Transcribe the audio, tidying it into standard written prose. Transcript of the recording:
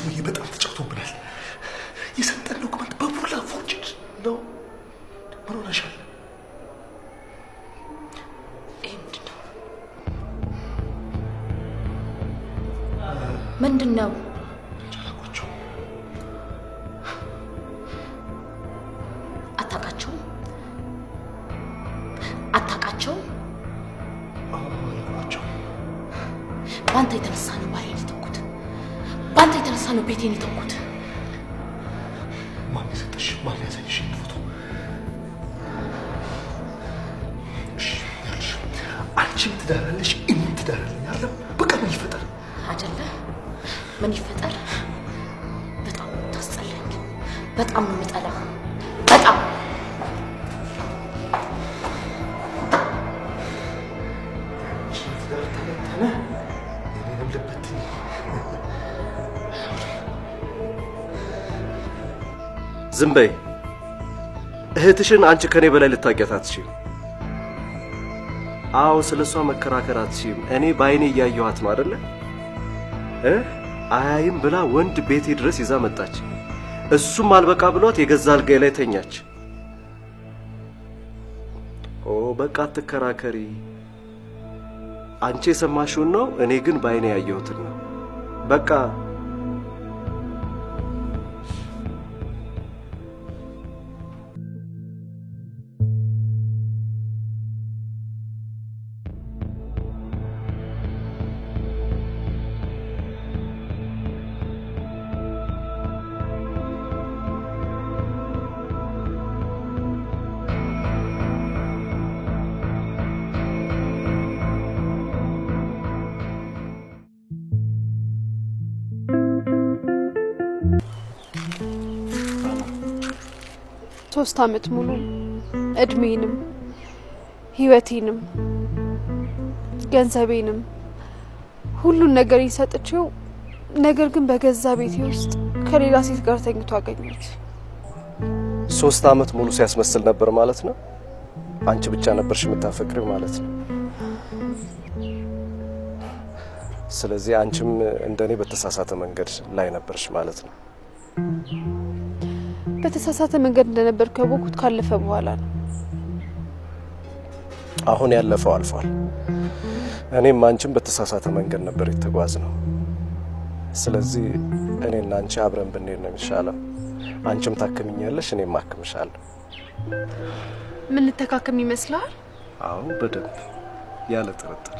ሰውዬ በጣም ተጫውቶብናል። የሰጠን document በሙላ forged ነው። ምን ሆነሻል? ይሄ ምንድን ነው? ምንድን ነው? አላውቃቸውም። አታውቃቸውም? አታውቃቸውም? አላውቃቸውም። በአንተ የተነሳ ነው ባሌን የተውኩት። በአንተ የተነሳ ነው ቤቴን የተውኩት። ማን የሰጠሽ? ማን ያሳየሽ ይሄን ፎቶ? እሺ ይኸውልሽ፣ አንቺም ትዳር አለሽ፣ እኔም ትዳር አለኝ አይደለም? በቃ ምን ይፈጠር? አይደለ? ምን ይፈጠር? በጣም ነው የምታስጠላኝ። በጣም ነው የምጠላህ። በጣም። አንቺ ትዳር ተበተነ፣ የኔንም ልበትኝ። ዝም በይ። እህትሽን አንቺ ከኔ በላይ ልታውቂያት አትችይም። አዎ፣ ስለ እሷ መከራከር አትችይም። እኔ በአይኔ እያየኋት ነው አይደለ እ አያይም ብላ ወንድ ቤቴ ድረስ ይዛ መጣች። እሱም አልበቃ ብሏት የገዛ አልጋዬ ላይ ተኛች። ኦ በቃ አትከራከሪ። አንቺ የሰማሽውን ነው፣ እኔ ግን በአይኔ ያየሁትን ነው። በቃ። 3 አመት ሙሉ እድሜንም ህይወቴንም ገንዘቤንም ሁሉን ነገር ሰጥቼው፣ ነገር ግን በገዛ ቤቴ ውስጥ ከሌላ ሴት ጋር ተኝቶ አገኘሁት። 3 ዓመት ሙሉ ሲያስመስል ነበር ማለት ነው። አንቺ ብቻ ነበርሽ የምታፈቅሪው ማለት ነው። ስለዚህ አንቺም እንደኔ በተሳሳተ መንገድ ላይ ነበርሽ ማለት ነው። በተሳሳተ መንገድ እንደነበር ካወቅኩት ካለፈ በኋላ ነው። አሁን ያለፈው አልፏል። እኔም አንቺም በተሳሳተ መንገድ ነበር የተጓዝነው። ስለዚህ እኔና አንቺ አብረን ብንሄድ ነው የሚሻለው። አንቺም ታክሚኛለሽ፣ እኔም አክምሻለሁ። ምንተካከም ይመስልሃል? አዎ፣ በደንብ ያለ ጥርጥር።